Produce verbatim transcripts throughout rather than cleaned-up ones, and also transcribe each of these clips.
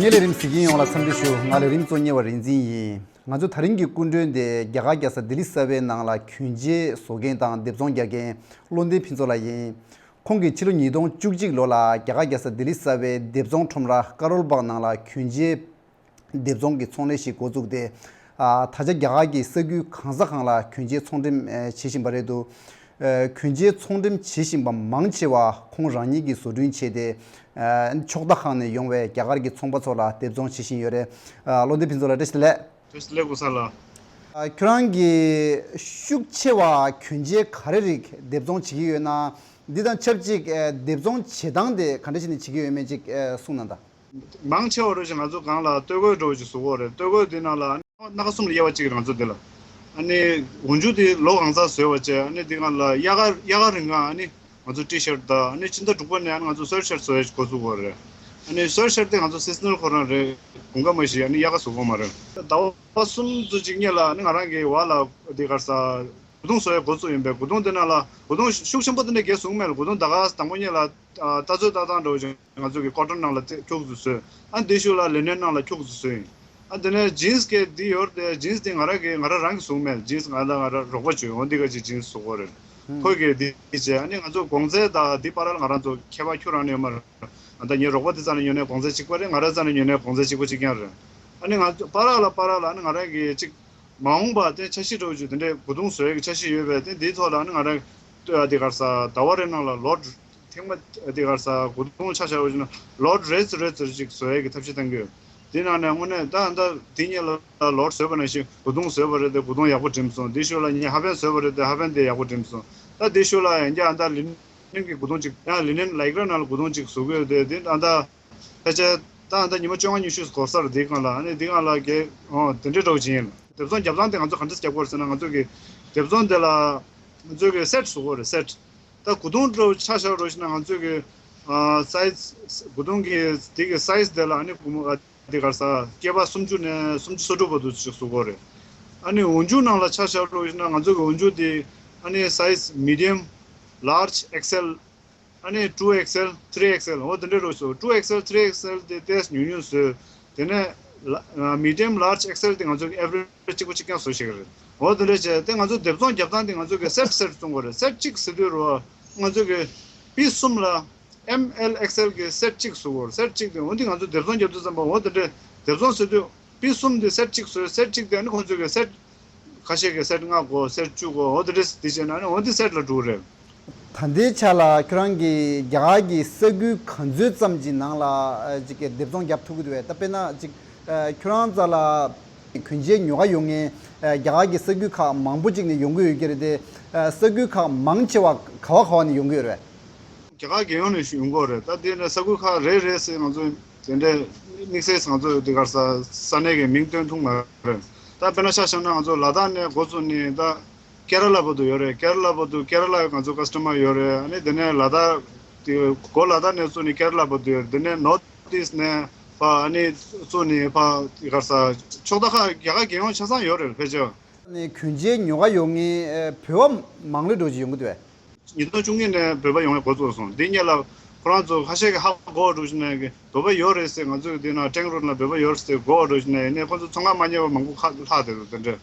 ལས་རིམ་གཟིགས་མཁན་ཡོངས་ལ་འཚམས་འདྲི་ཞུ། ང་ལས་རིམ་གཙོ་གཉེར་བ་རིག་འཛིན་ཡིན། ང་ཚོ་དེ་རིང་གི་སྐུ་མགྲོན་དེ་རྒྱ་གར་རྒྱལ་ས་ལྡི་ལི་གསར་པའི་ནང་ལ་གྱོན་ཆས་བཟོ་མཁན་དང་སྡེབ་ཚོང་རྒྱག་མཁན་བློ་ལྡན་ཕུན་ཚོགས་ལགས་ཡིན། ཁོང་གིས་ཕྱི་ལོ་ཉིས་སྟོང་བཅུ་གཅིག་ལོ་ལ་རྒྱ་གར་རྒྱལ་ས་ལྡི་ལི་གསར་པའི་སྡེབ་ཚོང་ཁྲོམ་ར་ཀ་རོལ་བྷག་ནང་ལ་གྱོན་ཆས་སྡེབ་ཚོང་གི་ཚོང་ལས་ཤིག་འགོ་བཙུགས་ཏེ། ཨ། ད་ཆ་རྒྱ་གར་གྱི་ས་ཁུལ་གང་ས་གང་ལ་གྱོན་ཆས་ཚོང་འགྲེམས་ཨེ་བྱེད་བཞིན་པ་རེད་འདུག་ཨ། གྱོན་ཆས་ཚོང་འགྲེམས་བྱེད་བཞིན་པ་མང་ཆེ་བ་ཁོང་རང་ཉིད་ཀྱིས་བཟོ་སྐྲུན་བྱས་ཏེ། ཨ། ཕྱོགས་མཐའ་ཁག་ནས་ཡོང་བའི་རྒྱ་གར་གྱི་ཚོང་པ་ཚོ་ལ་སྡེབ་ཚོང་བྱེད་བཞིན་ཡོད་རེད། ཨ། བློ་ལྡན་ཕུན་ཚོགས་ལགས་བཀྲ་ཤིས་བདེ་ལེགས། བཀྲ་ཤིས་བདེ་ལེགས་ཀུན་བཟང་ལགས། ཨ། ཁྱོད་རང་གིས་ཤུགས་ཆེ་བ་གྱོན་ཆས་ག་རེ་རིགས་སྡེབ་ཚོང་བྱེད་ཀྱི་ཡོད་ན། འདི་དང་ཆབས་ཅིག་ཨ། སྡེབ་ཚོང་བྱེད་སྟངས་དེ་ག་འདྲ་བྱས་ནས་བྱེད་ཀྱི་ཡོད་མེད་ཅིག་ཨ། གསུངས་གནང་དང་། མང་ཆེ་བ་རུ་ཞིག་ང་ཚོ་སྒང་ལ་སྟོད་གོས་འདྲ་བོ་ཅིག་བཟོ་གི་ཡོད་རེད། སྟོད་གོས་འདི་ནང་ལ་སྣ་ཁ་གསུམ་ལ་དབྱེ་བ་གཅིག་རེད། ང་ཚོ་འདི་ལ་ཨ་ནི་འོག་འཇུག་དེ་ལོ་གང་ཚང་བཟོས་པ་བྱས། ཨ་ནི་འདི་སྒང་ལ་དབྱར་ཁ་དབྱར་ཁ་རིང་ག་ཨ་ནི་ང་ཚོ་ཊི་ཤར་དང་། ཨ་ནི་ཕྱི་ཟླ་དྲུག་པ་ནས་ཨ་ནི་ང་ཚོ་སུའེ་ཤར་བཟོ་ཡག་འགོ་བཙུགས་པ་རེད། ཨ་ནི་སུའེ་ཤར་དེ་ང་ཚོ་སི་ཛི་ནལ་ཁོ་རང་རེད། དགུན་ཁ་མ་གཞི་ཨ་ནི་དབྱར་ཁ་བཟོ་གི་མ་རེད། ཟླ་བ་གསུམ་ཙམ་ཅིག་སྔོན་ལ་ཨ་ནི་ང་རང་གི་བ་ལ་འདི་ག་རེ་ཟ། གོས་ཐུང་བཟོ་ཡག་འགོ་བཙུགས་ཡིན་པས། གོས་ཐུང་དེ་ནང་ལ་གོས་ཐུང་ཤུགས་ཆེན་པོ་དེ་འདྲ་གས་བཟོ་གི་མེད་ལ། གོས་ཐུང་ད་ག་དང་པོ་སྔོན་ལ་ཨ། ལྟ་ཚོད་ལྟ་སྟངས་འདྲ་བོ་ཅིག་ང་ཚོ་གི་ཀོ་ཊོན་ནང་ལ་ཏེ་འཁྱུག་ཙམ་བཟོས། ཨ། དེའི་ཤུལ་ལ་ལི་ནན་ནང་ལ་འཁྱུག་ཙམ་བཟོས་ཡིན། ཨ། དེ་ནས་ཇིན་སི་གི་འདི་ཡོད་རེད་དེ། ཇིན་སི་དེ་ང་རང་གི་ང་རང་རང་གིས་བཟོ་གི་མེད། ཇིན་སི་ང་ལ་ང་རང་རོགས་པ་བྱོས་འོ་འདི་ག་ཅིག་ཇིན་སི་བཟོ་གི་ཡོད་རེད། ཁོས་གི་འདི་བྱས། ཨ་ནི་ང་ཚོ་གོང་ཚད་དང་འདི་བར་ལ་ང་རང་ཚོ་ཁྱད་པར་ཁྱོན་རང་ནས་ཡོད་མ་རེད། ཨ། ད་ངའི་རོགས་པ་འདི་རྩ་ནས་ཉོས་ནའི་གོང་ཚད་གཅིག་པ་རེད། ང་རང་རྩ་ནས་ཉོས་ནའི་གོང་ཚད་གཅིག་པ་གཅིག་རྐྱང་རེད། ཨ་ནི་ང་ཚོ་བར་ལ་བར་ལ་ཨ་ནི་ང་རང་གི་གཅིག་མ་འོངས་པ་དེ་འཆར་གཞི་འདྲ་བོ་ཅིག་དེ་འདྲའི་གོས་ཐུང་བཟོ་ཡག་གི་འཆར་གཞི་ཡོད་པས། དེ་འདིའི་ཐོག་ལ་ཨ་ནི་ང་རང་ལྟོས། ཨ། འདི་ག་རེ་ཟ། ཟླ་བ་རེ་ནང་ལ་ལོཊ་ཐེངས་མ་འདི་ག་རེ་ཟ། གོས་ཐུང་ཆ་བཞག་པ་ཡིན་ན་ལོཊ་རེ་ཙམ་རེ་ཙམ་ཅིག་བཟོ་ཡག་གི་ཐབས་ཤེས་གཏང་གི་ཡོད། དེ་ནང་ནས་དངོས་གནས་ད་ད་དེ་སྔོན་ལ་ལོཊ་བཟོས་པ་ནང་བཞིན་གོས་ཐུང་བཟོས་པ་རེད་དེ། གོས་ཐུང་ཡག་པོ་འགྲིམས་སོང་། དེའི་ཤུལ་ལ་ངས་ཧབ་པན་བཟོས་པ་རེད་དེ། ཧབ་པན་དེ་ཡག་པོ་འགྲིམས་སོང་། ད་དེའི་ཤུལ་ལ་ཡང་བསྐྱར་ཨ་ད་ལི་ནན་གྱི་གོས་ཐུང་ཅིག་ཡང་ལི་ནན་ལའི་ཀྲ་ནང་ལ་གོས་ཐུང་ཅིག་བཟོ་གི་ཡོད་དེ། དེ་ཨ་ད་ཕལ་ཆེར་ད་ཨ་ད་ཉི་མ་བཅོ་ལྔ་ཉི་ཤུ་འགོར་ས་རེད། དེའི་སྒང་ལ་ཨ་ནི་དེའི་སྒང་ལ་གས་ཨོ་དེ་འདྲའི་འདྲ་བོ་ཅིག་ཡིན། སྡེབ་ཚོང་རྒྱབ་སྟངས་དེ་ང་ཚོ་ག་འདྲས་རྒྱབ་དགོས་རེད་ཟེར་ན། ང་ཚོ་གི་སྡེབ་ཚོང་དེ་ལ་ང་ཚོ་གི་སེ་ཊི་བཟོ་དགོས་རེད། སེ་ཊི། ད་གོས་ཐུང་འདྲ་བོ་ཆ་བཞག་རོགས་ཞེ་ན། ང་ཚོ་གི་ཨ་སའི་ཛི་གོས་ཐུང་གི་དེ་གི་སའི་ཛི་དེ་ལ་ཨ་ནི་གོས་མོ་ཨ་དེ་ག་རེ་ཟ། སྐེད་པ་སུམ་ཅུ་ནས་སུམ་ཅུ་སོ་དྲུག་བར་དུ་ཅིག་བཟོ་དགོས་རེད། ཨ་ནི་འོག་འཇུག་ནང་ལ་ཆ་བཞག་རོགས་ཞེ་ན། ང་ཚོ་གི་འོག་འཇུག་དེ་ཨ་ནི་སའི་ཛི་མི་ཌི་ཡམ། ལར་ཇི། ཨེག་སི་ཨེལ། ཨ་ནི་ཊུ་ཨེག་སི་ཨེལ། ཐི་རི་ཨེག་སི་ཨེལ། འོ་དེ་འདྲའི་རོ་བཟོ། ཊུ་ཨེག་སི་ཨེལ། ཐི་རི་ཨེག་སི་ཨེལ་དེ་ཏོག་ཙམ་ཉུང་ཉུང་བཟོས། དེ་ནས་ལ་མི་ཌི་ཡམ། ལར་ཇི། ཨེག་སི་ཨེལ་དེ་ང་ཚོ་གི་ཨེ་ཝ་རེ་ཇི་གཅིག་པ་གཅིག་རྐྱང་བཟོ་ཤེས་ཀྱི་རེད། འོ་དེ་འདྲ་བྱས་ཏེ་ང་ཚོ་སྡེབ་ཚོང་རྒྱབ་སྟངས་དེ་ང་ཚོ་གི་སེ་ཊི་སེ་ཊི་བཙོང་དགོས་རེད། སེ་ཊི་གཅིག་ཟེར་དུས་རོ་ང་ཚོ་གི་པིས་གསུམ་ལ་ཨེམ། ཨེལ། ཨེག་སི་ཨེལ་གི་སེ་ཊི་གཅིག་བཟོ་དགོས་རེད། སེ་ཊི་གཅིག་དེ་འོ་འདི་ང་ཚོ་སྡེབ་ཚོང་རྒྱབ་དུས་ཙམ་པ་འོ་དེ་འདྲ་སྡེབ་ཚོང་ཟེར་དུས་པིས་གསུམ་དེ་སེ་ཊི་གཅིག་བཟོས། སེ་ཊི་གཅིག་དེ་ཨ་ནི་ཁོང་ཚོ་གི་སེ་ཊི་ཁ་ཤས་ཀྱི་སེ་ཊི་ལྔ་དགོས། སེ་ཊི་བཅུ་དགོས། འོ་དེ་འདྲས་དེ་བྱས་ན་ཨ་ནི་འོ་འདི་སེ་ཊི་ལ་འགྲོ་གི་རེད། ད་ལྟའི་ཆ་ལ་ཁྱོད་རང་གིས་རྒྱ་གར་གྱི་ས་ཁུལ་ག་ཚོད་ཙམ་གྱི་ནང་ལ་ཨ་ཅིག་གི་སྡེབ་ཚོང་རྒྱབ་ཐུབ་ཀྱི་འདུག་བས། ད་དཔེར་ན་ཅིག་ཨ་ཁྱོད་རང་རྩ་ལ་གྱོན་ཆས་ཉོ་ག་ཡོང་མཁན་ཨ་རྒྱ་གར་གྱི་ས་ཁུལ་ཁག་མང་པོ་ཅིག་ནས་ཡོང་གི་ཡོད་ཀྱི་རེད་དེ། ཨ་ས་ཁུལ་ཁག་མང་ཆེ་བ་ག་བ་ག་བ་ནས་ཡོང་གི་ཡོད་རེད་བས། རྒྱ་གར་རྒྱལ་ཡོངས་ནས་ཞུ་ཡོང་གི་ཡོད་རེད། ད་དེ་ནས་ས་ཁུལ་ཁག་རེ་རེ་ཟེར་ང་ཚོ་དེ་འདྲའི་དམིགས་བསལ་ང་ཚོ་དེ་གར་ས་ས་གནས་ཀྱི་མིང་སྟོན་ཐུབ་མ་རེད། ད་དཔེར་ན་ཆ་བཞག་ན་ང་ཚོ་ལ་དྭགས་ནས་འགོ་བཙུགས་ནས་ད་ཀེ་ར་ལ་བར་དུ་ཡོད་རེད། ཀེ་ར་ལ་བར་དུ་ཀེ་ར་ལ་ང་ཚོ་ཀ་སི་ཊ་མར་ཡོད་རེད། ཨ་ནི་དེ་ནས་ལ་དྭགས་དེ་སྒོ་ལ་དྭགས་ནས་བཙུགས་ནས་ཀེ་ར་ལ་བར་དུ་ཡོད་རེད། དེ་ནས་ནོར་ཐི་ཨིསཊ་ནས་ཕ་ཨ་ནི་བཙུགས་ནས་ཕ་དེ་གར་ས་ཕྱོགས་མཐའ་ཁག་རྒྱ་གར་རྒྱལ་ཡོངས་ཆ་ཚང་ཡོད་རེད། ཕལ་ཆེར། ནས་གྱོན་ཆས་ཉོ་ག་ཡོང་མཁན་ཨ་བོད་པ་མང་ལོས་འགྲོ་ཅིག་ཡོང་གི་འདུག་བས། ཉིས་སྟོང་བཅུ་གཉིས་ནས་བོད་པ་ཡོང་ཡག་འགོ་བཙུགས་སོང་། འདི་སྔོན་ལ་ཁོ་རང་ཚོ་ཁ་ཤས་ཀྱིས་ཧ་གོ་བ་འགྲོ་བཞིན་ན་བོད་པ་ཡོད་རེད་ཟེར། ང་ཚོས་འདི་ན་ཀྲེང་རུ་ན་བོད་པ་ཡོད་རེད་ཟེར་གོ་བ་འགྲོ་བཞིན་ན་ཡིན་ནའི་ཁོ་ཚོ་ཚོང་ཁང་མ་ཉོས་པ་མང་པོ་ཁ་ལྷག་བསྡད་འདུག་དེ་འདྲ།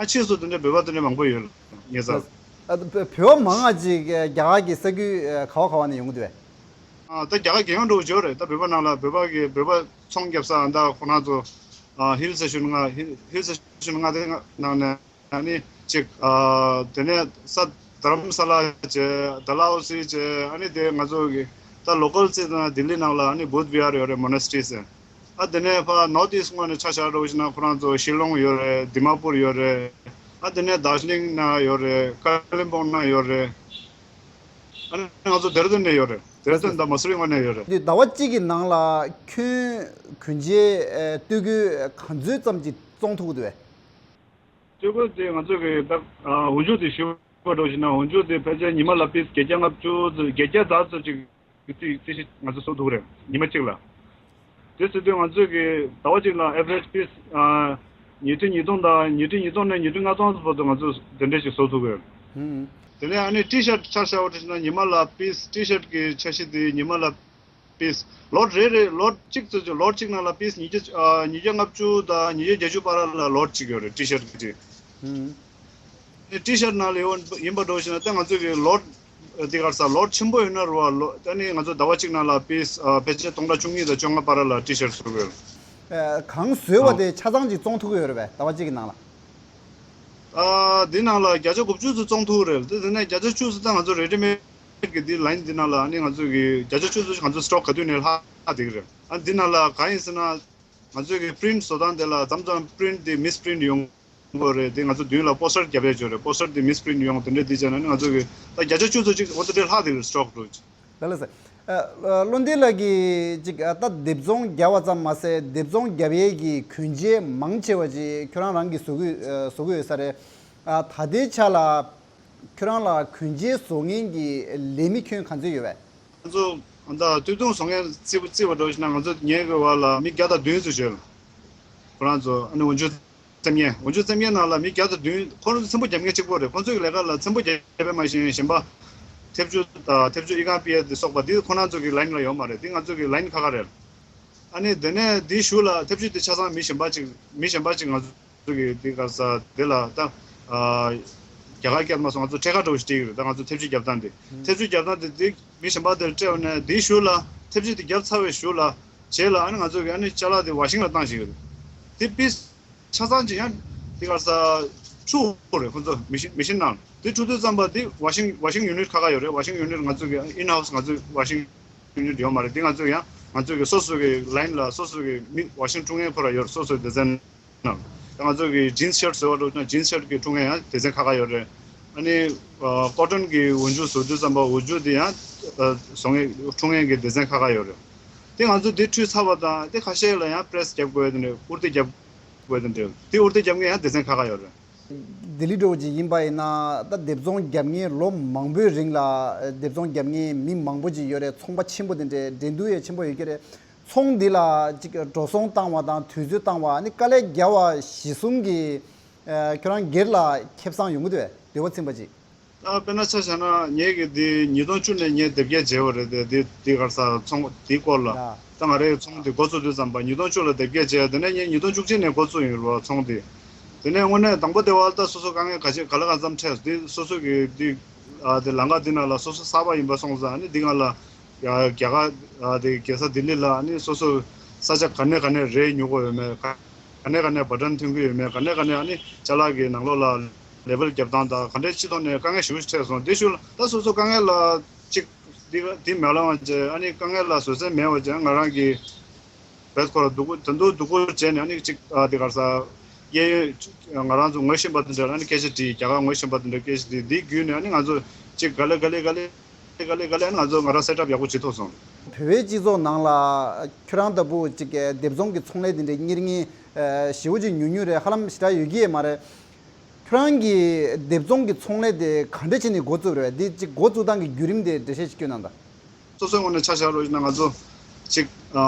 ཨ་ཕྱིས་སུ་དེ་འདྲ་བོད་པ་དེ་འདྲ་མང་པོ་ཡོད་ལ་ངེས་ཚ། ཨ་བོད་པ་མང་ང་ཅིག་རྒྱ་གར་གྱི་ས་ཁུལ་ག་བ་ག་བ་ནས་ཡོང་གི་འདུག་བས། ཨ་ད་རྒྱ་གར་རྒྱལ་ཡོངས་འགྲོ་བ་ཡོད་རེད། ད་བོད་པ་ནང་ལ་བོད་པ་གི་བོད་པ་ཚོང་རྒྱབ་ས་ཨ་ད་ཁོ་རང་ཚོ་ཨ་ཧིལ་སི་ཊེ་ཤན་ལྔ། ཧིལ་ཧིལ་སི་ཊེ་ཤན་ལྔ་དེ་ནང་ནས། ཨ་ནི་ཅིག་ཨ་དེ་ནས་ས་དྷ་རམ་ས་ལ་བྱས། ཌལ་ཧོ་སི་བྱས། ཨ་ནི་དེ་ང་ཚོ་གི་ད་ལོ་ཀལ་ཚོ་ད་ལྡི་ལི་ནང་ལ་ཨ་ནི་བོདྷ་བི་ཧར་ཡོད་རེད། མོ་ནེ་སི་ཊི་རི་ཟེར། ཨ་དེ་ནས་ཕར་ནོར་ཐི་ཨིསཊ་ངོས་ནས་ཆ་བཞག་རོགས་ཞེ་ན་ཁོ་རང་ཚོ་ཤི་ལོང་ཡོད་རེད། དི་མ་པུར་ཡོད་རེད། ཨ་དེ་ནས་དར་ཇི་ལིང་ནང་ཡོད་རེད། ཀ་ལིམ་པོང་ནང་ཡོད་རེད། ཨ་ནི་ང་ཚོ་ལྡེ་ར་ལྡུན་ནས་ཡོད་རེད། ལྡེ་ར་ལྡུན་དང་མ་སུ་རི་ངོས་ནས་ཡོད་རེད། འདི་ཟླ་བ་གཅིག་གི་ནང་ལ་ཁྱོན་གྱོན་ཆས་ཨ་སྟོད་གོས་ག་ཚོད་ཙམ་གྱི་བཙོང་ཐུབ་ཀྱི་འདུག་བས། སྤྱོད་སྒོ་དེ་ང་ཚོ་གི་ད་ཨ་འོག་འཇུག་དེ་ཞུ་བ་འགྲོ་བཞིན་ན། འོག་འཇུག་དེ་ཕལ་ཆེར་ཉི་མ་ལ་པིས་བརྒྱད་བརྒྱ་ལྔ་བཅུ་ཙམ། བརྒྱད་བརྒྱ་ཙམ་ཅིག་གི་རྩིས་རྩིས་གཞི་ང་ཚོ་བཟོ་ཐུབ་རེད་ཉི་མ་གཅིག་ལ། དེ་ཟེར་དུས་ང་ཚོ་གི་ཟླ་བ་གཅིག་ལ་ཨེ་ཝ་རེཇ་པིས་ཨ་ཉིས་ཁྲི་ཉིས་སྟོང་དང་། ཉིས་ཁྲི་ཉིས་སྟོང་ནས་ཉིས་ཁྲི་ལྔ་སྟོང་བར་དུ་ང་ཚོ་དེ་འདྲས་ཞིག་བཟོ་ཐུབ་ཀྱི་ཡོད། ཧུམ། དེ་ནས་ཨ་ནི་ཊི་ཤར་ཊི་ཆ་བཞག་པ་འགྲོ་བཞིན་ན་ཉི་མ་ལ་པིས། ཊི་ཤར་ཊི་གི་འཆར་གཞི་དེ་ཉི་མ་ལ་ པིས་ལོཊ་རེ་རེ་ལོཊ་གཅིག་ཙམ་ཅིག་ལོཊ་གཅིག་ནང་ལ་པིས་ཉིས་བརྒྱ་ཨ་ཉིས་བརྒྱ་ལྔ་བཅུ་དང་ཉིས་བརྒྱ་བརྒྱད་ཅུ་བར་ལ་ལོཊ་གཅིག་ཡོད་རེད། ཊི་ཤར་གི་གཅིག་ཨ་ནི་ཊི་ཤར་ནང་ལ་ཡོད་ཡིན་པ་འགྲོ་ཞིག་ན་ད་ང་ཚོ་གི་ལོཊ་འདི་གར་ས་ལོཊ་ཆེན་པོ་ཡོད་ན་རུ་བ་ལོ་ད་ནི་ང་ཚོ་ཟླ་བ་གཅིག་ནང་ལ་པིས་ཨ་ཕལ་ཆེར་སྟོང་ཕྲག་བཅུ་གཉིས་དང་བཅོ་ལྔ་བར་ལ་ཊི་ཤར་བཟོ་དགོས། ཨ་གང་བཟོས་པ་དེ་ཆ་ཚང་ཅིག་བཙོང་ཐུབ་ཀྱི་ཡོད་རེད་པས། ཟླ་བ་གཅིག་གི་ནང་ལ། ཨ་འདི་ནང་ལ་བརྒྱ་ཆ་དགུ་བཅུ་ཙམ་བཙོང་ཐུབ་རེད། དེ་དེ་ནས་བརྒྱ་ཆ་བཅུ་ཙམ་ད་ང་ཚོ་རེ་ཌི་མེད་གི་འདི་ལ་ཡིན་འདི་ནང་ལ་ཨ་ནི་ང་ཚོ་གི་བརྒྱ་ཆ་བཅུ་ཙམ་ང་ཚོ་སི་ཊོག་ག་དུས་ནས་ལྷག་བསྡད་ཀྱི་རེད། ཨ་འདི་ནང་ལ་གང་ཡིན་ཟེར་ན་ང་ཚོ་གི་པི་རིན་ཊི་བཟོ་སྟངས་དེ་ལ་མཚམས་མཚམས་པི་རིན་ཊི་དེ་མིས་པི་རིན་ཊི་ཡོང་གི་རེད། དེ་ང་ཚོ་མདུན་ལ་པོ་སི་ཊར་རྒྱབ་ཡས་ཅིག་ཡོད་རེད། པོ་སི་ཊར་དེ་མིས་པི་རིན་ཊི་ཡོང་དེ་འདྲ་དེ་བྱས་ན་ནི་ང་ཚོ་གི་ད་བརྒྱ་ཆ་བཅུ་ཙམ་ཅིག་འོ་དེ་འདྲ་ལྷག་བསྡད་ཀྱི་རེད་སི་ཊོག་འགྲོ། ལགས་ལགས་སེ། ཨ་བློ་འདས་ལགས་ཀྱིས་ཅིག་ཨ་ད་སྡེབ་ཚོང་རྒྱབ་པ་ཙམ་མ་ཟད་སྡེབ་ཚོང་རྒྱབ་ཡས་ཀྱི་གོན་ཆས་མང་ཆེ་བ་ཅིག་ཁྱོད་རང་རང་གིས་བཟོ་གི་ཨ་བཟོ་གི་ཡོད་ས་རེད། ཨ་ད་ལྟའི་ཆ་ལ་ཁྱོད་རང་ལ་གོན་ཆས་བཟོ་མཁན་གྱི་ལས་མི་ཁྱོན་ག་ཚོད་ཡོད་པས། ང་ཚོ་ད་སྟོད་ཐུང་བཟོ་མཁན་རྩིས་རྩིས་པ་འགྲོ་ཞིག་ན་ང་ཚོ་ངའི་གི་བར་ལ་མི་བརྒྱ་དང་བདུན་ཙམ་ཡོད། ཁོ་རང་ཚོ་ཨ་ནི་འོན་ཆུ་རྩེད་མཁན། འོན་ཆུ་རྩེད་མཁན་ནང་ལ་མི་བརྒྱ་དང་བདུན། ཁོ་རང་ཚོ་ཚེམ་བུ་རྒྱབ་མཁན་གཅིག་པོ་རེད། ཁོ་ཚོའི་ལས་ཀ་ལ་ཚེམ་བུ་རྒྱབ་པས་མ་གཞི་གཞན་པ་ཐེབས་ཆུ་དང་ཐེབས་ཆུ་ཨི་ཁང་པི་ཡ་དེ་སོགས་པ་འདི་ཁོ་རང་ཚོ་གི་ལ་ཡིན་ལ་ཡོད་མ་རེད། འདི་ང་ཚོ་གི་ལ་ཡིན་ཁ་ཁ་རེད། ཨ་ནི་དེ་ནས་འདིའི་གཞུག་ལ་ཐེབས་ཆུ་དེ་ཆ་ཚང་མི་གཞན་པ་ཅིག་མི་གཞན་པ་ཅིག་ང་ཚོ་གི་འདི་ག་ས་དེ་ལ་ད་ཨ་རྒྱ་གར་སྐད་མ་སོང་ང་ཚོ་ཊེ་ཁ་འདྲ་བོ་ཞིག་སྤྲད་ཀྱི་རེད། ད་ང་ཚོ་ཐེབས་ཆུ་རྒྱབ་སྟངས་དེ་ཐེབས་ཆུ་རྒྱབ་སྟངས་དེ་འདི་མི་གཞན་པ་དེར་སྤྲད་པ་ནས་འདིའི་གཞུག་ལ་ཐེབས་ཆུ་དེ་རྒྱབ་ཚར་བའི་གཞུག་ལ་རྗེས་ལ་ཨ་ནི་ང་ཚོ་གི་ཨ་ནི་ཅ་ལག་དེ་ཝ་ཤིང་ལ་བཏང་བཞག་གི་རེད། དེ་པིས་ཆ་ཚང་ཅིག་ཡང་དེ་ག་ས་འཁྲུ་དགོས་རེད། ཁོ་ཚོ་མི་ཤིན་མི་ཤིན་ནང་དེ་འཁྲུ་དུས་ཙམ་པ་དེ་ཝ་ཤིང་ཝ་ཤིང་ཡུ་ནིཊ་ཁ་ཁ་ཡོད་རེད། ཝ་ཤིང་ཡུ་ནིཊ་ང་ཚོ་གི་ཨིན་ཧའུ་སི་ང་ཚོ་ཝ་ཤིང་ཡུ་ནིཊ་ཡོད་མ་རེད། དེ་ང་ཚོ་ཡང་ང་ཚོ་གི་སོ་སོ་གི་ལ་ཡིན་ལ་སོ་སོ་གི་མི་ཝ་ཤིང་འཁྲུ་མཁན་ཁོ་ར་ཡོད་རེད། སོ་སོའི་སྡེ་ཚན་ནང་། ད་ང་ཚོ་གི་ཇིན་སི་ཤར་ཊི་བཟོ་བ་འགྲོ་ན་ཇིན་སི་ཤར་ཊི་གི་འཁྲུ་མཁན་ཡང་སྡེ་ཚན་ཁ་ཁ་ཡོད་རེད། ཨ་ནི་ཨ་ཀོ་ཊོན་གི་འོག་འཇུག་བཟོ་དུས་ཙམ་པ་འོག་འཇུག་དེ་ཡང་ཨ་བཟོ་མཁན་འཁྲུ་མཁན་གི་སྡེ་ཚན་ཁ་ཁ་ཡོད་རེད། དེ་ང་ཚོ་དེ་འཁྲུས་ཚར་བ་དང་དེ་ཁ་ཤས་ལ་ཡང་པི་རེ་སི་རྒྱབ་དགོས་དེ་འདྲ་དབུར་ཏི་རྒྱབ་དགོས་དེ་འདྲ་དེ་དབུར་ཏི་རྒྱབ་མཁན་ཡང་སྡེ་ཚན་ཁ་ཁ་ཡོད་རེད། ལྡི་ལི་འགྲོ་བ་ཅིག་ཡིན་པ་ཡིན་ན་ད་སྡེབ་ཚོང་རྒྱབ་མཁན་ལོ་མང་པོའི་རིང་ལ་སྡེབ་ཚོང་རྒྱབ་མཁན་མི་མང་པོ་ཅིག་ཡོད་རེད། ཚོང་པ་ཆེན་པོ་དེ་འདྲའི་འགྲན་བསྡུར་ཡང་ཆེན་པོ་ཡོད་ཀྱི་རེད། ཚོང་འདི་ལ་ཅིག་འགྲོ་སོང་བཏང་བ་དང་དུས་ཚོད་བཏང་བ་ནི་དཀའ་ལས་རྒྱག་པ་གཞི་བཟུང་གིས་ཨ་ཁྱོད་རང་སྒེར་ལ་ཁེ་བཟང་ཡོང་གི་འདུག་བས། འདོད་པ་ཚིམ་པ་ཅིག་ད་དཔེར་ན་ཆ་བཞག་ན་ངས་ཀྱི་འདི་ཉིས་སྟོང་བཅུ་ནས་ངས་དེབ་སྐྱེལ་བྱས་པ་རེད་དེ། འདི་འདི་གར་ས་ཚོང་འདི་སྐོར་ལ། ད་ང་རའི་ཚོང་འདི་འགོ་བཙུགས་དུས་ཙམ་པ་ཉིས་སྟོང་བཅུ་ལ་དེབ་སྐྱེལ་བྱས། དེ་ནས་ངས་ཉིས་སྟོང་བཅུ་གཅིག་ནས་འགོ་བཙུགས་ཡིན་རོ་ཚོང་འདི། དེ་ནས་དངོས་གནས་དང་པོ་དེ་བར་ད་སོ་སོ་དཀའ་ངལ་ག་ཅིག་ག་ལ་གང་འཚམ་འཕྲད་འདི་སོ་སོ་གི་འདི་ཨ་དེ་ལམ་ཁ་འདི་ནང་ལ་སོ་སོ་གསར་པ་ཡིན་པ་སོང་ཙང་ནི་འདི་ང་ལ་ཡ་རྒྱ་གར་ཨ་དེ་རྒྱལ་ས་ལྡི་ལི་ལ་ནི་སོ་སོ་ས་ཆ་ག་ནས་ག་ནས་རེད་ཉོ་དགོས་ཡོད་མེད། ག་ག་ནས་ག་ནས་བ་ཊན་ཐོན་གྱི་ཡོད་མེད། ག་ནས་ག་ནས་ཨ་ནི་ཅ་ལག་གི་ནང་ལོགས་ལ་ལེ་བལ་རྒྱབ་སྟངས་དང་ག་འདྲའི་སྤྱི་ཐོག་ནས་དཀའ་ངལ་ཞེ་པོ་ཞིག་འཕྲད་སོང་། དེ་ཤུལ་ད་སོ་སོ་དཀའ་ངལ་ལ་གཅིག་འདི་འདི་མེད་ལ་བ་ཅེ་ཨ་ནི་དཀའ་ངལ་ལ་བཟོད་བསྲན་མེད་པ་ཅེ་ང་རང་གི་བེད་ཁོ་ར་སྡུག་པོ་དོན་དུ་སྡུག་པོ་བྱས་ནས་ཨ་ནི་གཅིག་ཨ་དེ་གར་ས་གཡས་གཡོན་ང་རང་ཚོ་ངོ་ཤེས་པ་དེ་འདྲ་ཨ་ནི་སྐད་ཆ་དྲིས། རྒྱ་གར་ངོ་ཤེས་པ་དེ་འདྲ་སྐད་ཆ་དྲིས། འདི་བརྒྱུད་ནས་ཨ་ནི་ང་ཚོ་གཅིག་ག་ལེ་ག་ལེ་ག་ལེ། ག་ལེ་ག་ལེ་ང་ཚོ་ང་རང་སེ་ཊབ་ཡག་པོ་བྱེད་ཐུབ་སོང་། བོད་པའི་སྤྱི་ཚོགས་ནང་ལ་ཁྱོད་རང་ལྟ་བུ་ཅིག་སྡེབ་ཚོང་གི་ཚོང་ལས་དེ་འདྲའི་གཉེར་མཁན་ཞེ་པོ་ཅིག་ཉུང་ཉུང་རེད། ཧ་ལམ་ཞེ་དྲག་ཡོད་ཀྱི་ཡོད་མ་རེད། ཁྱོད་རང་གིས་སྡེབ་ཚོང་གི་ཚོང་ལས་དེ་ག་འདྲ་བྱས་ནས་འགོ་བཙུགས་རེད། འདི་ཅིག་འགོ་བཙུགས་སྟངས་ཀྱི་བརྒྱུད་རིམ་དེ་འགྲེལ་བཤད་ཅིག་སྐྱོན་གནང་དང་། སོ་སོའི་ངོས་ནས་ཆ་བཞག་རོགས་ཞུ་ན་ང་ཚོ་ཅིག་ཨ་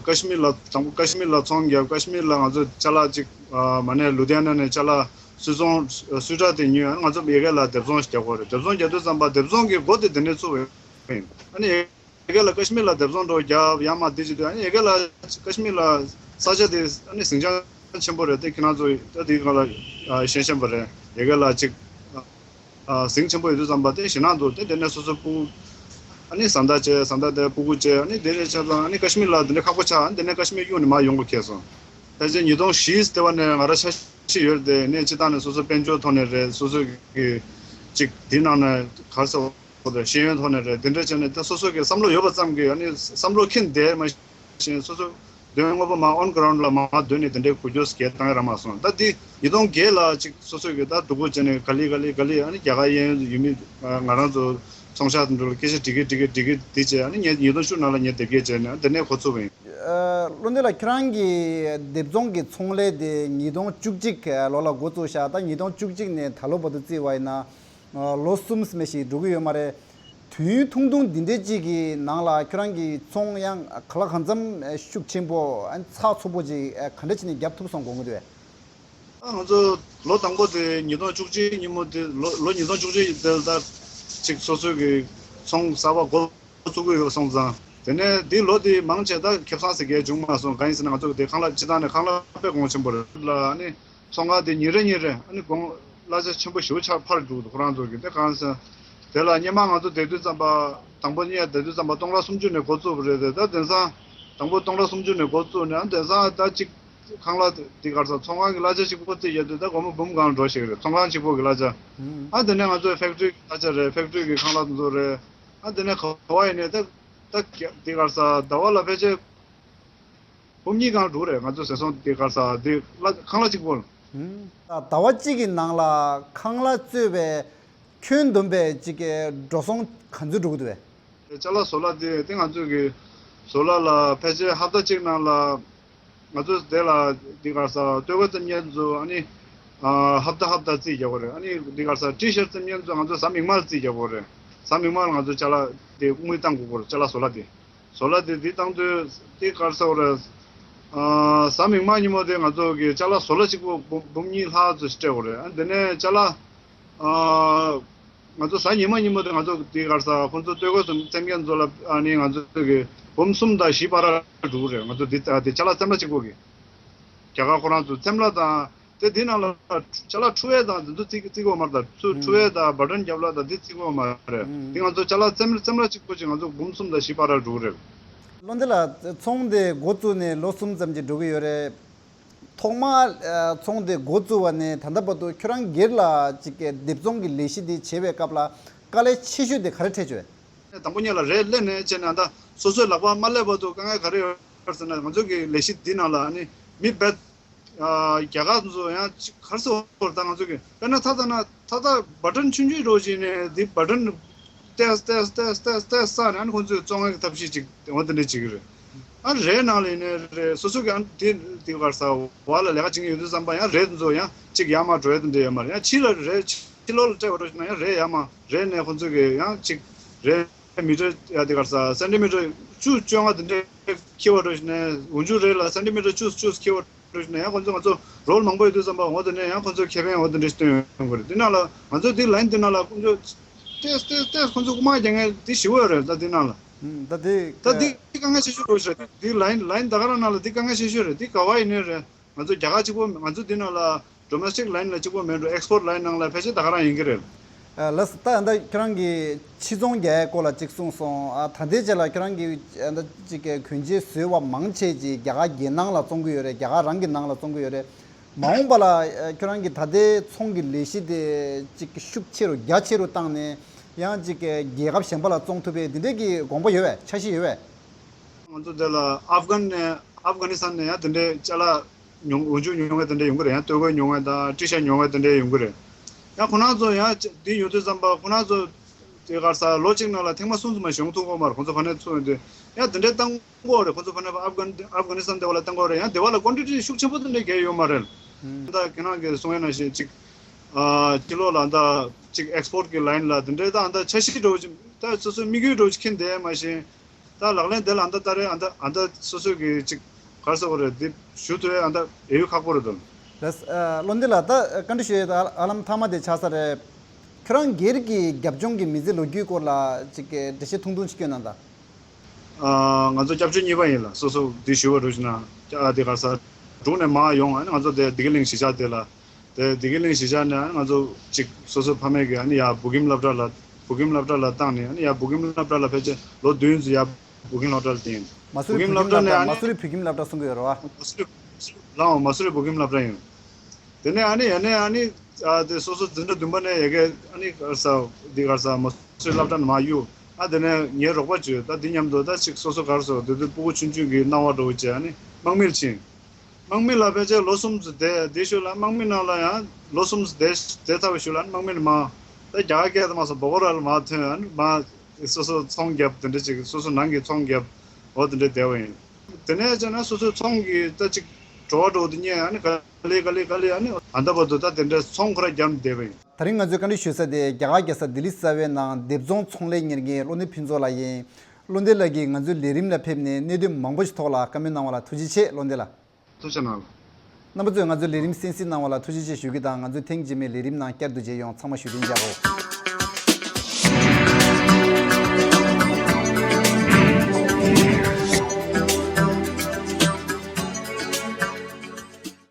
ཀ་ཤི་མིར་ལ་དང་པོ་ཀ་ཤི་མིར་ལ་ཚོང་རྒྱབ། ཀ་ཤི་མིར་ལ་ང་ཚོ་ཅ་ལག་ཅིག་ཨ་མ་ནས་ལུ་དྷི་ཡ་ན་ནས་ཅ་ལག་སུད་ཚོང་སུད་ཊར་དེ་ཉོས། ང་ཚོ་ཡ་གི་ལ་སྡེབ་ཚོང་ཞིག་རྒྱག་དགོས་རེད། སྡེབ་ཚོང་རྒྱག་དུས་ཙམ་པ་སྡེབ་ཚོང་གི་སྒོ་དེ་དེ་འདྲས་བཙུགས་པ་ཡིན། ཨ་ནི་ཡ་གི་ལ་ཀ་ཤི་མིར་ལ་སྡེབ་ཚོང་འགྲོ་རྒྱབ་ཡ་མ་དེ་བྱེད་དུས་ཨ་ནི་ཡ་གི་ལ་ཀ་ཤི་མིར་ལ་ས་ཆ་དེ་ཨ་ནི་ཟིང་ཆ་ཆེན་པོ་རེད་དེ། ཁྱེད་རང་ཚོ་ད་དེ་ག་ལ་ཤེས་ཤེས་པ་རེད། ཡ་གི་ལ་ཅིག་ཨ་ཟིང་ཆེན་པོ་ཡོད་དུས་ཙམ་པ་དེ་ཞེད་སྣང་འདུག་དེ། དེ་ནས་སོ་སོ་སྤུ་ཨ་ནི་བཟའ་ཟླ་བྱས། བཟའ་ཟླ་དེ་སྤུ་གུ་བྱས། ཨ་ནི་དེ་ནས་ཆ་ཚང་ཨ་ནི་ཀ་ཤི་མིར་ལ་དེ་འདྲ་ཁག་པོ་ཆགས། ཨ་ནི་དེ་ནས་ཀ་ཤི་མིར་གཡུགས་ནས་མར་ཡོང་དགོས་ཁེལ་སོང་། ད་ཆ་ཉིས་སྟོང་བཞི་དེ་བ་ནས་ང་རང་འཆར་གཞི་ཡོད་དེ་ནས་སྤྱི་བཏང་ནས་སོ་སོ་དཔལ་འབྱོར་ཐོག་ནས་རེད། སོ་སོ་གི་ཅིག་དེ་ནང་ནས་ག་རེ་ཟེར་བ་དང་ཤེས་ཡོན་ཐོག་ནས་རེད། དེ་འདྲ་བྱས་ནས་ད་སོ་སོ་གི་བསམ་བློ་ཡོད་པ་ཙམ་གྱིས་ཨ་ནི་བསམ་བློ་འཁྱེར་བསྡད་མ་ཤེས། སོ་སོ་དོན་དངོས་པོ་མ་ཨོན་གྷི་རའུན་ཌི་ལ་མ་སྡོད་ནས་དེ་འདྲའི་གོ་རྒྱུ་སྐད་བཏང་ཡ་རག་མ་སོང་། ད་འདི་ཉིས་སྟོང་བརྒྱད་ལ་ཅིག་སོ་སོ་གི་ད་སྡུག་པོ་བྱས་ནས་ག་ལེ་ག་ལེ་ག་ལེ་ཨ་ནི་རྒྱ་གར་གཡས་གཡོན་ཡུལ་མི་ང་རང་ཚོ་ཚོང་ཤག་དེ་འདྲ་ལ་སྐད་ཆ་དྲི་གི་དྲི་གི་དྲི་གི་འདི་བྱས། ཨ་ནི་ངས་ཉིས་སྟོང་བཅུ་ནང་ལ་ངས་དེབ་སྐྱེལ་བྱས་ནས་དེ་ནས་འགོ་ཚུགས་པ་ཡིན། ཨ་བློ་འདས་ལགས། ཁྱེད་རང་གིས་སྡེབ་ཚོང་གི་ཚོང་ལས་དེ་ཉིས་སྟོང་བཅུ་གཅིག་ལོ་ལ་འགོ་བཙུགས་ཤག་ད་ཉིས་སྟོང་བཅུ་གཅིག་ནས་ད་ལོ་བར་དུ་བརྩིས་པ་ཡིན་ན། ལོ་གསུམ་ཙམ་ཞིག་འགྲོ་གི་ཡོད་མ་རེད། དུས་ཡུན་ཐུང་ཐུང་འདི་འདྲའི་ཅིག་གི་ནང་ལ་ཁྱོད་རང་གིས་ཚོང་ཡང་ག་ལ་གང་འཚམ་ཤུགས་ཆེན་པོ་ཨ་ནི་ཚགས་ཚུད་པོ་ཅིག་ག་འདྲ་བྱས་ནས་རྒྱབ་ཐུབ་སོང་དགོངས་ཀྱི་འདུག་གས། ཨ་ང་ཚོ་ལོ་དང་པོ་དེ་ཉིས་སྟོང་བཅུ་གཅིག་ཉིན་མོ་དེ་ལོ་ལོ་ཉིས་སྟོང་བཅུ་གཅིག་དེ་ལ་ད་ཅིག་སོ་སོའི་གི་ཚོང་གསར་པ་འགོ་བཙུགས་ཀྱི་ཡོད་སོང་ཙང་ དེ་ནས་འདི་ལོ་འདི་མང་ཆེ་ད་ཁེ་བཟང་ཟེར་མཁན་བྱུང་མ་སོང་། གང་ཡིན་ཟེར་ན་ང་ཚོ་དེ་ཁང་གླ་སྤྱི་བཏང་ནས་ཁང་གླ་དཔེ་གོང་ཆེན་པོ་རེད་ལ། ཨ་ནི་ཚོང་ཁང་དེ་ཉིན་རེ་ཉིན་རེ་ཨ་ནི་གོང་གླ་ཆ་ཆེན་པོ་ཞེ་པོ་ཆགས་འཕར་འགྲོ་འདུག་ཁོ་རང་ཚོ་གི་དེ་གང་ཟེར། དེ་ལ་སྔོན་མ་ང་ཚོ་བསྡད་དུས་ཙམ་པ་དང་པོ་གཉེར་བསྡད་དུས་ཙམ་པ་སྟོང་ཕྲག་སུམ་ཅུ་ནས་འགོ་བཙུགས་པ་རེད་དེ། ད་དེང་སང་དང་པོ་སྟོང་ཕྲག་སུམ་ཅུ་ནས་འགོ་བཙུགས་ནས་ཨ་དེང་སང་ད་གཅིག་ཁང་གླ་དེ་གར་ས་ཚོང་ཁང་གི་གླ་ཆ་གཅིག་པོ་རྩིས་བྱས་དུས་ད་སྒོར་མོ་འབུམ་སྒང་འགྲོ་ཞིག་རེད། ཚོང་ཁང་གཅིག་པོ་གི་གླ་ཆ། ཨ་དེ་ནས་ང་ཚོའི་ཕེག་ཊི་རི་གི་གླ་ཆ་རེད། ཕེག་ཊི་རི་གི་ཁང་གླ་དེ་ཚོ་རེད། ཨ་དེ་ནས་ག་བ་ཡིན་ནས་ད་ད་དེ་གར་ས་ཟླ་བ་ལ་ཕལ་ཆེར་འབུམ་གཉིས་སྒང་འགྲོ་རེད། ང་ཚོ་ཟས་སོང་དེ་གར་ས་དེ་གླ་ཁང་གླ་གཅིག་པོ་ལ། ད་ཟླ་བ་གཅིག་གི་ནང་ལ་ཁང་གླ་གཙོས་པའི་ཁྱོན་བསྡོམས་པའི་གཅིག་གི་འགྲོ་སོང་ག་ཚོད་འགྲོ་གི་འདུག་བས། ཅ་ལག་བཟོ་གླ་དེ་དེ་ང་ཚོ་གི་བཟོ་གླ་ལ་ཕལ་ཆེར་ཧབ་ཏ་གཅིག་ནང་ལ་ང་ཚོ་དེ་ལ་འདི་གར་ས་སྟོད་གོས་རྩེད་མཁན་ཚོ་ཨ་ནི་ཨ་ཧབ་ཏ་ཧབ་ཏ་རྩིས་རྒྱག་གི་རེད། ཨ་ནི་འདི་གར་ས་ཊི་ཤར་རྩེད་མཁན་ཚོ་ང་ཚོ་གཟའ་མིག་དམར་རྩིས་རྒྱག་གི་རེད། གཟའ་མིག་དམར་ང་ཚོ་ཅ་ལག་དེ་དངུལ་བཏང་དགོས་ཀྱི་རེད། ཅ་ལག་བཟོ་གླ་དེ་བཟོ་གླ་དེ་འདི་བཏང་དུས་འདི་གར་ས་རེད། ཨ་གཟའ་མིག་དམར་ཉིན་མོ་དེ་ང་ཚོ་གི་ཅ་ལག་བཟོ་གླ་གཅིག་པོ་འབུམ་འབུམ་གཉིས་ལྷག་ཙམ་ཞིག་སྤྲད་དགོས་རེད། ཨ་འདི་ནས་ཅ་ལག་ཨ་ང་ཚོ་གཟའ་ཉི་མ་ཉིན་མོ་དེ་ང་ཚོ་དེ་གར་ས་ཁོང་ཚོ་སྟོད་གོས་རྩེད་མཁན་ཚོ་ལ་ཨ་ནི་ང་ཚོ་གི་འབུམ་གསུམ་དང་བཞི་བར་འགྲོ་གི་རེད། ང་ཚོ་འདི་ཨ་དེ་ཅ་ལག་རྩེད་མོ་གཅིག་པོ་གི་རྒྱ་གར་ཁོ་རང་ཚོ་རྩེད་མོ་དང་དེ་འདི་ནང་ལ་ཅ་ལག་འཁྲུ་བས་དང་འདི་ཚོ་རྩིས་རྩིས་དགོས་མ་རེད། ད་ཚུར་འཁྲུ་བས་དང་བ་ཊན་རྒྱབ་ལ་དང་འདི་རྩིས་དགོས་མ་རེད། འདི་ང་ཚོ་ཅ་ལག་རྩེད་མོ་རྩེད་མོ་གཅིག་པོ་གཅིག་ང་ཚོ་འབུམ་གསུམ་དང་བཞི་བར་འགྲོ་གི་རེད། བློ་འདི་ལ་ཚོང་དེ་འགོ་བཙུགས་ནས་ལོ་གསུམ་ཙམ་ཅིག་འགྲོ་གི་ཡོད་རེད། ཐོག་མར་ཨ་ཚོང་དེ་འགོ་བཙུགས་པ་ནས་ད་ལྟ་བར་དུ་ཁྱོད་རང་སྒེར་ལ་ཅིག་གི་སྡེབ་ཚོང་གི་ལས་གཞི་འདི་བྱེད་པའི་སྐབས་ལ་དཀའ་ལས་ཆེ་ཤོས་དེ་ག་རེ་འཕྲད་བྱུང་བས། དང་པོ་ཉིད་ལ་རས་ལེན་ནས་བྱས་ནས་ད་སོ་སོའི་ལག་པ་མ་སླེབས་བར་དུ་དཀའ་ངལ་ག་རེ་ཡོད་ཟེར་ན། ང་ཚོ་གི་ལས་གཞི་འདི་ནང་ལ་ཨ་ནི་མི་རྦད་ཨ་རྒྱ་གར་ཚོ་ཡང་ཅིག་གར་སོ་ད་ང་ཚོ་གི་དཔེར་ན་ད་ལྟ་ན་ད་ལྟ་བ་ཊན་ཆུང་ཆུང་རོ་བྱས་ནས་འདི་བ་ཊན་ཏེས་ཏེས་ཏེས་ཏེས་ཏེས་ས་ནས་ཨ་ནི་ཁོང་ཚོས་བཙོང་ཡག་གི་ཐབས་ཤེས་ཅིག་འོ་དེ་འདྲ་བྱེད་ཀྱི་རེད། ཨ་རས་ནང་ལ་ཡིན་ནའི་རེད། སོ་སོ་གི་ཨ་དེ་དེ་གར་ས་བ་ལ་ལས་ཀ་བྱེད་མཁན་ཡོད་དུས་ཙམ་པ་ཡང་རས་དེ་ཚོ་ཡང་གཅིག་ཡར་མར་འགྲོ་ཡ་དེ་འདྲ་ཡོད་མ་རེད། ཡང་ཕྱི་ལ་རས་ཕྱི་ལོགས་ལ་སྤྲད་པ་འགྲོ་ཞིག་ན་ཡང་རས་ཡར་མར་རས་ནས་ཁོང་ཚོ་གི་ཡང་གཅིག་རས་མི་ཊར་ཡ་དེ་གར་ས་སེན་ཊི་མི་ཊར་བཅུ་བཅོ་ལྔ་དེ་འདྲ་འཁྱེར་བ་འགྲོ་ཞིག་ན་འོག་འཇུག་རས་ལ་སེན་ཊི་མི་ཊར་བཅུ་བཅུ་འཁྱེར་བ་འགྲོ་ཞིག་ན་ཡང་ཁོང་ཚོ་ང་ཚོ་རོལ་མང་པོ་ཡོད་དུས་ཙམ་པ་འོ་དེ་ནས་ཡང་ཁོང་ཚོ་ཁེ་ཕན་འོ་དེ་འདྲ་ཞིག་སྟོན་ཡོང་གི་རེད། དེ་ནང་ལ་ང་ཚོ་དེ་ལའིན་དེ་ནང་ལ་ཁོང་ཚོ་ཏེས་ཏེས་ཏེས་ཁོང་ཚོ་རྐུ་མ་རྒྱག་མཁན་དེ་ཞེ་པོ་ཡོད་རེད། ད་དེ་ནང་ལ། ཨུམ། ད་དེ་ད་དེ་དཀའ་ངལ་ཆེ་ཤོས་རེད་ཤག་དེ་ལའིན་ལའིན་ད་ག་རང་ནང་ལ་དེ་དཀའ་ངལ་ཆེ་ཤོས་རེད། དེ་ག་བ་ཡིན་ནའི་རེད། ང་ཚོ་རྒྱ་གར་གཅིག་པོ་ང་ཚོ་དེ་ནང་ལ་ཌོ་མེ་སི་ཊིག་ལའིན་ལ་གཅིག་པོ་མེད་འགྲོ། ཨེག་སི་པོར་ཊི་ལའིན་ནང་ལ་ཕལ་ཆེར་ད་ག་རང་ཡིན་གྱི་རེད། ཨ་ལགས་སོ། ད་ད་ཁྱོད་རང་གིས་ཕྱི་ཚོང་རྒྱག་ཡའི་སྐོར་ལ་གཅིག་གསུངས་སོང་། ཨ་ད་ལྟའི་ཆ་ལ་ཁྱོད་རང་གིས་ཨ་ད་གཅིག་གི་གོན་ཆས་བཟོས་པ་མང་ཆེ་ཅིག་རྒྱ་གར་གྱི་ནང་ལ་བཙོང་གི་ཡོད་རེད། རྒྱ་གར་རང་གི་ནང་ལ་བཙོང་གི་ཡོད་རེད། མ་འོངས་པ་ལ་ཨ་ཁྱོད་རང་གིས་ད་ལྟའི་ཚོང་གི་ལས་གཞི་དེ་གཅིག་ཤུགས་ཆེ་རུ་རྒྱ་ཆེ་རུ་བཏང་ནས་ཡང་གཅིག་གི་རྒྱལ་ཁབ་གཞན་པ་ལ་བཙོང་ཐུབ་པའི་འདི་འདྲའི་གི་དགོངས་པ་ཡོད་པས། འཆར་གཞི་ཡོད་པས། ང་ཚོ་དེ་ལ་ཨབ་གྷན་ནས་ཨབ་གྷ་ནི་སི་ཐན་ནས་ཡང་དེ་འདྲའི་ཅ་ལག་ཉོ་འོག་འཇུག་ཉོ་མཁན་དེ་འདྲ་ཡོང་གི་རེད། ཡང་སྟོད་གོས་ཉོ་མཁན་དང་ཊི་ཤར་ཊི་ཉོ་མཁན་དེ་འདྲ་ཡོང་གི་རེད། ཡང་ཁོ་རང་ཚོ་ཡང་འདི་ཉོ་དུས་ཙམ་པ་ཁོ་རང་ཚོ་དེ་གར་ས་ལོ་གཅིག་ནང་ལ་ཐེངས་མ་གསུམ་ཙམ་མ་ཞིག་ཡོང་ཐུབ་ཀྱི་མ་རེད། ཁོ་ཚོ་ཕ་ནས་ཚུར་ཡོང་དུས་ཡང་དེ་འདྲའི་བཏང་གི་ཡོད་རེད། ཁོ་ཚོ་ཕ་ནས་ཨབ་གྷ་ཨབ་གྷ་ནི་སི་ཐན་དེ་བ་ལ་ཀོན་ཊི་ཊི་ཤུགས་ཆེན་པོ་དེ་འདྲ་བརྒལ་ཡོད་མ་རེད། ད་ཁྱེད་རང་གིས་གསུང་ཡ་ནང་བཞིན་ཅིག་ཨ་ཕྱི་ལོགས་ལ་ད་ཅིག་ཨེག་སི་པོར་ཊི་གི་ལའིན་ལ་དེ་འདྲའི་ད་ད་འཆར་གཞི་འདྲ་བོ་ཅིག་ད་སོ་སོའི་དམིགས་ཡུལ་འདྲ་བོ་ཅིག་འཁྱེར་བསྡད་མ་གཞི། ད་ལག་ལེན་དེ་ལ་ཨ་ད་ལྟ་རེ་ཨ་ད་ཨ་ད་སོ་སོ་གི་ཅིག་ག་རེ་ཟེར་དགོས་རེད། འདི་ཞུ་ཐུབ་ཡ་ཨ་ད་ཡ་ཡུལ་ཁག་པོ་རེད་དོ། ལགས། ཨ་བློ་འདི་ལ་ད་བཀའ་འདྲི་ཞུ་ཡས་ད་ཧ་ལམ་མཐའ་མ་དེ་ཆགས་ས་རེད། ཁྱོད་རང་སྒེར་གྱི་རྒྱབ་ལྗོངས་ཀྱི་མི་ཚེ་ལོ་རྒྱུས་སྐོར་ལ་ཅིག་འགྲེལ་བཤད་ཐུང་ཐུང་ཅིག་སྐྱོན་གནང་དང་། ཨ་ང་ཚོ་སྐྱབས་བཅོལ་གཉིས་པ་ཡིན་ལ། སོ་སོ་འདི་ཞུ་བ་འགྲོ་ཞིག་ན་ཨ་དེ་ག་ས་འབྲུག་ནས་མར་ཡོང་། ཨ་ནི་ང་ཚོ་དེ་བདེ་སྐྱིད་གླིང་གཞིས་ཆགས་དེ་ལ། དེ་བདེ་སྐྱིད་གླིང་གཞིས་ཆགས་ནས་ཨ་ནི་ང་ཚོ་གཅིག་སོ་སོའི་ཕ་མེས་ཀྱིས་ཨ་ནི་ཡར་བོད་ཁྱིམ་སློབ་གྲྭ་ལ་བོད་ཁྱིམ་སློབ་གྲྭ་ལ་བཏང་ནས། ཨ་ནི་ཡར་བོད་ཁྱིམ་སློབ་གྲྭ་ལ་ཕལ་ཆེར་ལོ་བདུན་ཙམ་ཡར་བོད་ཁྱིམ་སློབ་གྲྭ་ལ་བསྟན་ཡིན། མ་སུ་རི་བོད་ཁྱིམ་སློབ་གྲྭ་ནས་ཨ་ནི་མ་སུ་རི་བོད་ཁྱིམ་སློབ་གྲྭ་གསུང་གི་ཡོད་རེད་བ། མ་སུ་རི་ལའོ་མ་སུ་རི་བོད་ཁྱིམ་སློབ་གྲྭ་ཡིན། དེ་ནས་ཨ་ནི་ཡ་ནས་ཨ་ནི་ཨ་དེ་སོ་སོ་འཛིན་གྲྭ་བདུན་པ་ནས་ཡ་གི་ཨ་ནི་ག་རེ་ཟ་འདི་ག་རེ་ཟ་མ་སུ་རི་སློབ་གྲྭ་ནས་མར་གཡུགས། ཨ་དེ་ནས་ངའི་རོགས་པ་བྱོས། ད་འདི་མཉམ་དུ་ད་ཅིག་སོ་སོ་ག་རེ་ཟ་དེ་དུས་སྤུ་གུ་ཆུང་ཆུང་གི་སྣང་བ་འགྲོ་བྱས་ཨ་ནི་དམག་མིར་ཕྱིན། དམག་མི་ལ་ཕལ་ཆེར་ལོ་གསུམ་ཙམ་བསྡད། དེའི་ཤུལ་ལ་དམག་མི་ནང་ལ་ཡང་ལོ་གསུམ་ཙམ་བསྡད་བསྡད་ཚར་བའི་ཤུལ་ལ་དམག་མི་ནས་མར་ད་རྒྱ་གར་སྐད་དུ་མ་སོང་། སྦོ་གོ་ར་ལ་མར་ཐོན། ཨ་ནི་མར་སོ་སོ་ཚོང་བརྒྱབ། དེ་འདྲ་ཅིག་སོ་སོ་ནང་གི་ཚོང་བརྒྱབ། འོ་དེ་འདྲ་བསྡད་པ་ཡིན། དེ་ནས་བྱས་ན་སོ་སོའི་ཚོང་གི་ད་ཅིག་བྲོ་བ་འགྲོ་དེ་རྙེད། ཨ་ནི་ག་ལེ་ག་ལེ་ག་ལེ་ཨ་ནི་ད་ལྟ་བར་དུ་ད་དེ་འདྲ་ཚོང་ཁོ་ར་བརྒྱབ་ནས་བསྡད་པ་ཡིན། ད་རིང་ང་ཚོས་བཀའ་འདྲི་ཞུ་ས་དེ་རྒྱ་གར་རྒྱལ་ས་ལྡི་ལི་གསར་པའི་ནང་སྡེབ་ཚོང་ཚོང་ལས་གཉེར་མཁན་བློ་འདས་ཕུན་ཚོགས་ལགས་ཡིན། བློ་འདས་ལགས་ཀྱིས་ང་ཚོའི་ལས་རིམ་ལ་ཕེབས་ནས་གནད་དོན་མང་པོ་ཞིག་ཐོག་ལ་བཀའ་མོལ་གནང་བ་ལ་ཐུགས་རྗེ་ཆེ། བློ་འདས་ལགས། ཐུགས་རྗེ་གནང་། རྣམ་པ་ཚོས་ང་ཚོའི་ལས་རིམ་གསན་གཟིགས་གནང་བ་ལ་ཐུགས་རྗེ་ཆེ་ཞུ་རྒྱུ་དང་། ང་ཚོས་ཐེངས་རྗེས་མའི་ལས་རིམ་ནང་བསྐྱར་དུ་མཇལ་ཡོང་། ཚང་མ་བཞུགས་གདན་འཇགས་དགོས།